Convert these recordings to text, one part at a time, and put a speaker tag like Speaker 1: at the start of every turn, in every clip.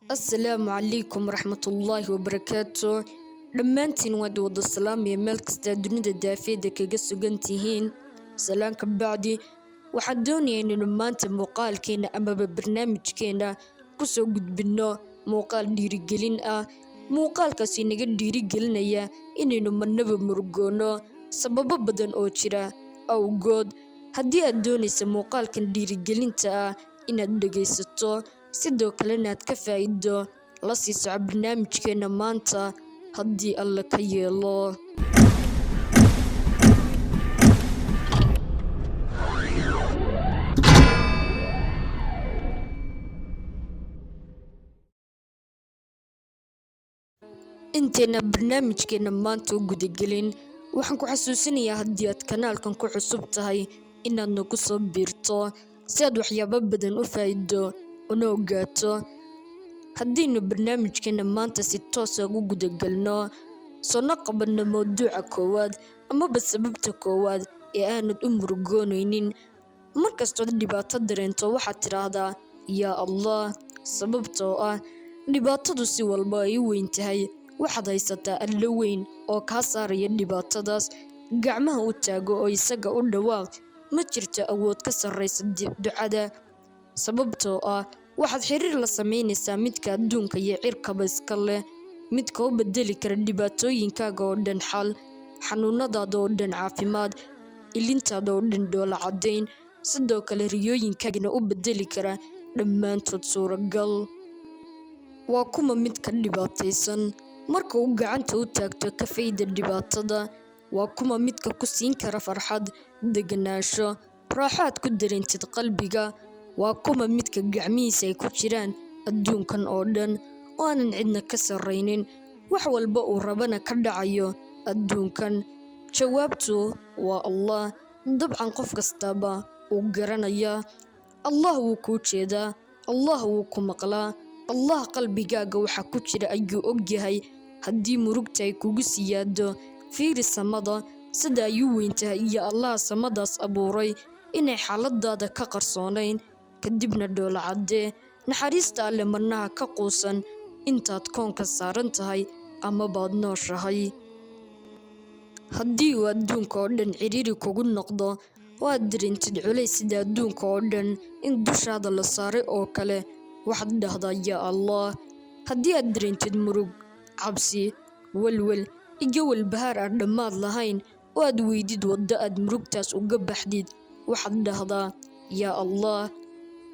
Speaker 1: Assalaamu calaykum waraxmatullaahi wabarakaatu. Dhammaantiin waad wada salaamaya meel kasta dunida daafeeda kaga sugan tihiin. Salaan ka bacdi, waxaan doonayaa inaynu maanta muuqaalkeena amaba barnaamijkeena kusoo gudbinno muuqaal dhiirigelin ah. Muuqaalkaasi inaga dhiirigelinaya inaynu marnaba murugoono sababo badan oo jira awgood. Haddii aad doonaysa muuqaalkan dhiirigelinta ah inaad dhegaysato, sidoo kalena aad ka faa'iido, la sii soco barnaamijkeena maanta haddii Alle ka yeelo. Intayna barnaamijkeena maanta u gudagelin, waxaan ku xasuusinayaa haddii aad kanaalkan ku cusub tahay inaad nagu soo biirto si aad waxyaabo badan u faa'iido una ogaato. Haddiinu barnaamijkeena maanta si toos ah ugu gudagelno, soona qabanno mowduuca koowaad amaba sababta koowaad ee aanad u murugoonaynin. Markastood dhibaato dareento waxaad tidhaahdaa yaa Allah, sababtoo ah dhibaatadu si walba ay u weyn tahay, waxaad haysataa Alle weyn oo kaa saaraya dhibaatadaas. Gacmaha u taago oo isaga u dhawaaq. Ma jirto awood ka sarreysa ducada, sababtoo ah waxaad xiriir la samaynaysaa midka adduunka iyo cirkaba iska leh, midka u bedeli kara dhibaatooyinkaaga oo dhan xal, xanuunadaada oo dhan caafimaad, ilintaada oo dhan dhoola caddayn, sidoo kale riyooyinkaagana u bedeli kara dhammaantood suuragal. Waa kuma midka dhibaataysan marka uu gacanta u taagto ka fayda dhibaatada? Waa kuma midka ku siin kara farxad, deganaansho, raaxo aad ku dareentid qalbiga? Waa kuma midka gacmihiisa ay ku jiraan adduunkan oo dhan oo aanan cidna ka sarraynin, wax walba uu rabana ka dhacayo adduunkan? Jawaabtu waa Allah. Dabcan qof kastaba wuu garanayaa. Allah wuu kuu jeedaa, Allah wuu ku maqlaa, Allah qalbigaaga waxa ku jira ayuu ogyahay. Haddii murugta ay kugu siyaado, fiiri samada sida ay u weyn tahay iyo Allah samadaas abuuray inay xaaladaada ka qarsoonayn. Kadibna dhoola caddee, naxariista Alle marnaha ka quusan intaad koonka saaran tahay ama baad nooshahay. Haddii uu adduunka oo dhan ciriiri kugu noqdo oo aad dareentid culays sida adduunka oo dhan in dushaada la saaray oo kale, waxaad dhahdaa yaa Allah. Haddii aad dareentid murug, cabsi, walwal iyo walbahaar aan dhammaad lahayn oo aad weydid waddo aad murugtaas uga baxdid, waxaad dhahdaa yaa Allah.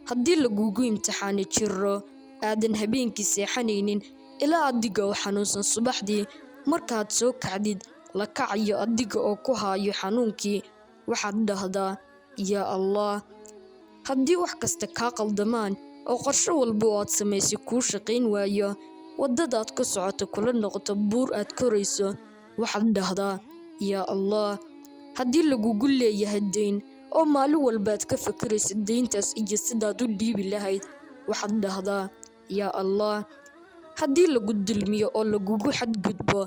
Speaker 1: Haddii lagugu imtixaani jiro, aadan habeenkii seexanaynin ilaa adiga oo xanuunsan subaxdii markaad soo kacdid la kacayo adiga oo ku haayo xanuunkii, waxaad dhahdaa yaa Allah. Haddii wax kasta kaa qaldamaan oo qorshe walba oo aad samaysay kuu shaqayn waayo, waddada aad ku socoto kula noqoto buur aad korayso, waxaad dhahdaa yaa Allah. Haddii lagugu leeyahay deyn oo maalin walba aad ka fakirayso deyntaas iyo sidaad u dhiibi lahayd, waxaad dhahdaa yaa Allah. Haddii lagu dulmiyo oo lagugu xadgudbo,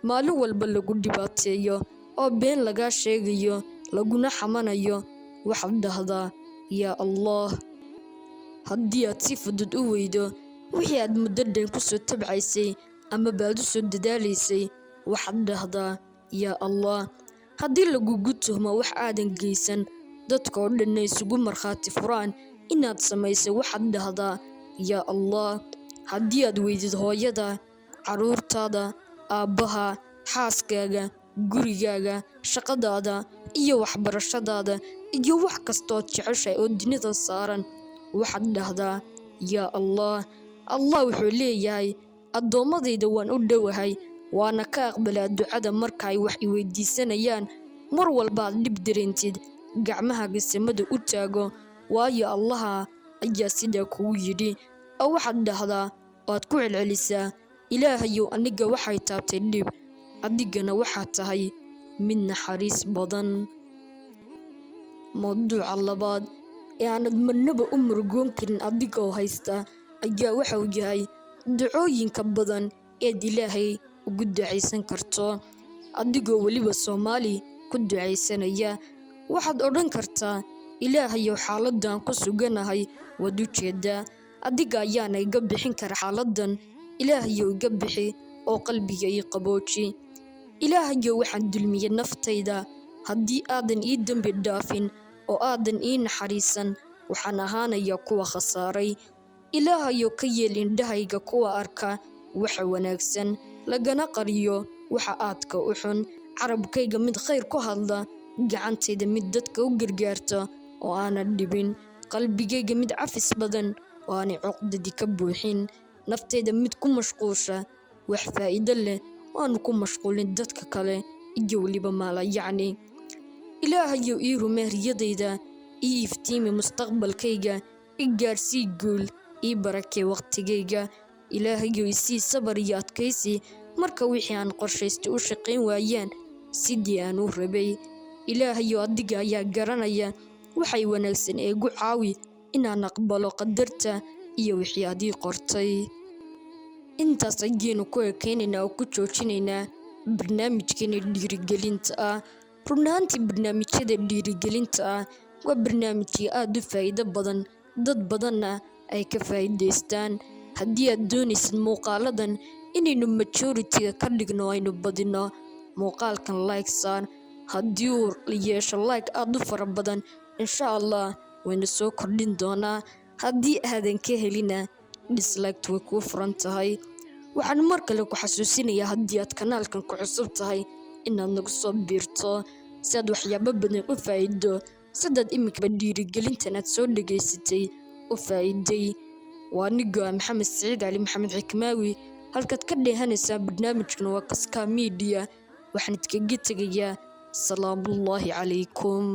Speaker 1: maalin walba lagu dhibaateeyo oo been lagaa sheegayo laguna xamanayo, waxaad dhahdaa yaa Allah. Haddii aad si fudud u weydo wixii aad muddo dhan ku soo tabcaysay ama baad u soo dadaalaysay, waxaad dhahdaa yaa Allah. Haddii lagugu tuhmo wax aadan geysan, dadka oo dhanna isugu markhaati furaan inaad samaysay, waxaad dhahdaa yaa Allah. Haddii aad weydid hooyada, carruurtaada, aabbaha, xaaskaaga, gurigaaga, shaqadaada iyo waxbarashadaada iyo wax kastood jeceshahay oo dunida saaran, waxaad dhahdaa yaa Allah. Allah wuxuu leeyahay addoommadayda waan u dhowahay, waana ka aqbalaa ducada marka ay wax i weydiisanayaan. Mar walba aad dhib dareentid, gacmahaaga samada u taago, waayo Allaha ayaa sidaa kugu yidhi. Oo waxaad dhahdaa oo aad ku celcelisaa, Ilaahayow aniga waxay taabtay dhib, adigana waxaad tahay mid naxariis badan. Mowduuca labaad ee aanad marnaba u murugoon karin adiga oo haysta ayaa waxa uu yahay ducooyinka badan eed Ilaahay ugu ducaysan karto, adigoo weliba Soomaali ku ducaysanaya. Waxaad odhan kartaa, Ilaahayow xaaladdan ku suganahay waad u jeedaa, Adiga ayaana iga bixin kara xaaladdan. Ilaahayow, iga bixi oo qalbiga ii qabooji. Ilaahayow, waxaan dulmiyey naftayda. Haddii aadan ii dembi dhaafin oo aadan ii naxariisan, waxaan ahaanayaa kuwa khasaaray. Ilaahayow, ka yeel indhahayga kuwa arka waxa wanaagsan, lagana qariyo waxa aadka u xun. Carabkayga mid khayr ku hadla, gacantayda mid dadka u gargaarta oo aanan dhibin, qalbigayga mid cafis badan oo aanay cuqdadi ka buuxin, naftayda mid ku mashquusha wax faa'iido leh oo aanu ku mashquulin dadka kale iyo weliba maalayacni. Ilaahayow, ii rumee riyadayda, ii iftiimi mustaqbalkayga, i gaarsii guul, ii barakee waqtigayga. Ilaahayow, isii sabar iyo adkaysi marka wixii aan qorshaystay u shaqayn waayaan sidii aan u rabay. Ilaahayow, adiga ayaa garanaya waxay wanaagsan ee igu caawi inaan aqbalo qadarta iyo wixii aad ii qortay. Intaas ayaynu ku ekeynaynaa oo ku joojinaynaa barnaamijkeena dhiirigelinta ah. Run ahaantii, barnaamijyada dhiirigelinta ah waa barnaamijyo aad u faa'iido badan, dad badanna ay ka faa'iidaystaan. Haddii aad doonaysid muuqaaladan inaynu majority-ga ka dhigno, aynu badino, muuqaalkan like saar. Haddii uu yeesho like aad u fara badan, insha Allah waynu soo kordhin doonaa. Haddii aadan ka helina, dislike way kuu furan tahay. Waxaan mar kale ku xasuusinayaa, haddii aad kanaalkan ku cusub tahay, inaad nagu soo biirto si aad waxyaabo badan u faa'iido, sidaad iminkaba dhiirigelintan aad soo dhegaysatay u faa'iiday. Waa anigoo ah Maxamed Siciid Cali Maxamed Xikmaawi. Halkaad ka dheehanaysaa barnaamijkan waa Kaska Media. Waxaan idkaga tegayaa salaamullaahi calaykum.